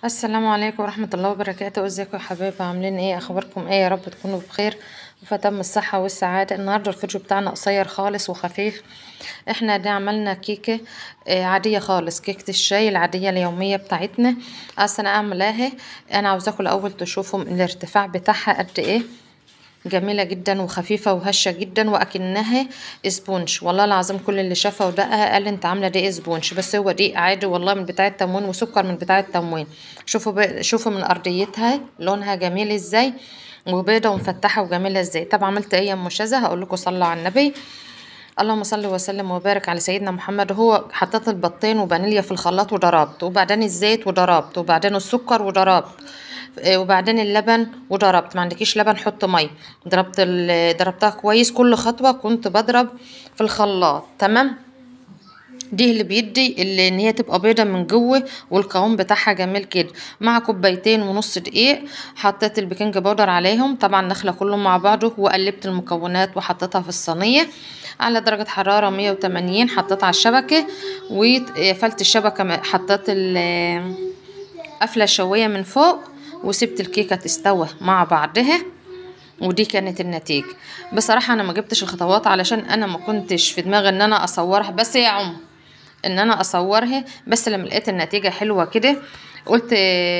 السلام عليكم ورحمة الله وبركاته. ازيكم يا حبايب، عاملين ايه؟ اخباركم ايه؟ يا رب تكونوا بخير وفتم الصحة والسعادة. النهاردة الفيديو بتاعنا قصير خالص وخفيف. احنا ده عملنا كيكة عادية خالص، كيكة الشاي العادية اليومية بتاعتنا. اصل انا اعملها، انا عاوزاكم الاول تشوفوا الارتفاع بتاعها قد ايه، جميلة جدا وخفيفة وهشة جدا وأكنها sponge. والله العظيم كل اللي شافها ودقها قال انت عاملة دي sponge، بس هو دي عادي والله من بتاع التموين وسكر من بتاع التموين. شوفوا من أرضيتها لونها جميل ازاي، وبيضة ومفتحة وجميلة ازاي. طب عملت ايه يا ام شذا؟ هقول لكم. صلوا على النبي، اللهم صل وسلم وبارك على سيدنا محمد. هو حطيت البطين وفانيليا في الخلاط وضربت، وبعدين الزيت وضربت، وبعدين السكر وضربت، وبعدين اللبن وضربت. ما عندكيش لبن حط مية. ضربتها كويس، كل خطوة كنت بضرب في الخلاط، تمام. دي اللي بيدي اللي ان هي تبقى بيضة من جوه والقوام بتاعها جميل كده. مع 2.5 كوباية دقيق، حطيت ال baking powder عليهم، طبعا نخله كله مع بعضه، وقلبت المكونات وحطيتها في الصينية على درجه حرارة 180. حطيتها على الشبكة وقفلت الشبكة، حطيت قفله الشويه من فوق، وسبت الكيكه تستوى مع بعضها. ودي كانت النتيجة. بصراحة انا ما جبتش الخطوات علشان انا ما كنتش في دماغي ان انا اصورها، بس يا عم ان انا اصورها، بس لما لقيت النتيجة حلوة كده قلت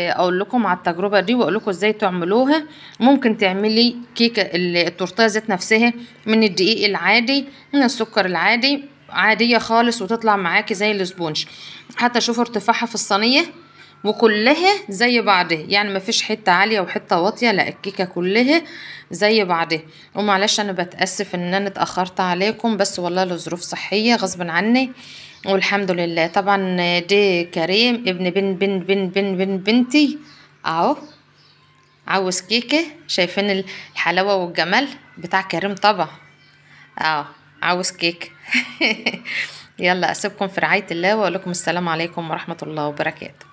اقول لكم على التجربة دي واقول لكم ازاي تعملوها. ممكن تعملي كيكة التورتيه ذات نفسها من الدقيق العادي، من السكر العادي، عادية خالص، وتطلع معاكي زي ال sponge. حتى شوفوا ارتفاعها في الصينية وكلها زي بعضها، يعني مفيش حتة عالية وحتة واطية، لا الكيكه كلها زي بعضها. ومعلش انا بتاسف ان انا اتاخرت عليكم، بس والله لظروف صحية غصب عني، والحمد لله. طبعا دي كريم ابن بن بن بن بن بن بنتي اهو، عاوز كيكة. شايفين الحلاوة والجمال بتاع كريم طبعا، عاوز كيكة. يلا اسيبكم في رعاية الله، واقول لكم السلام عليكم ورحمة الله وبركاته.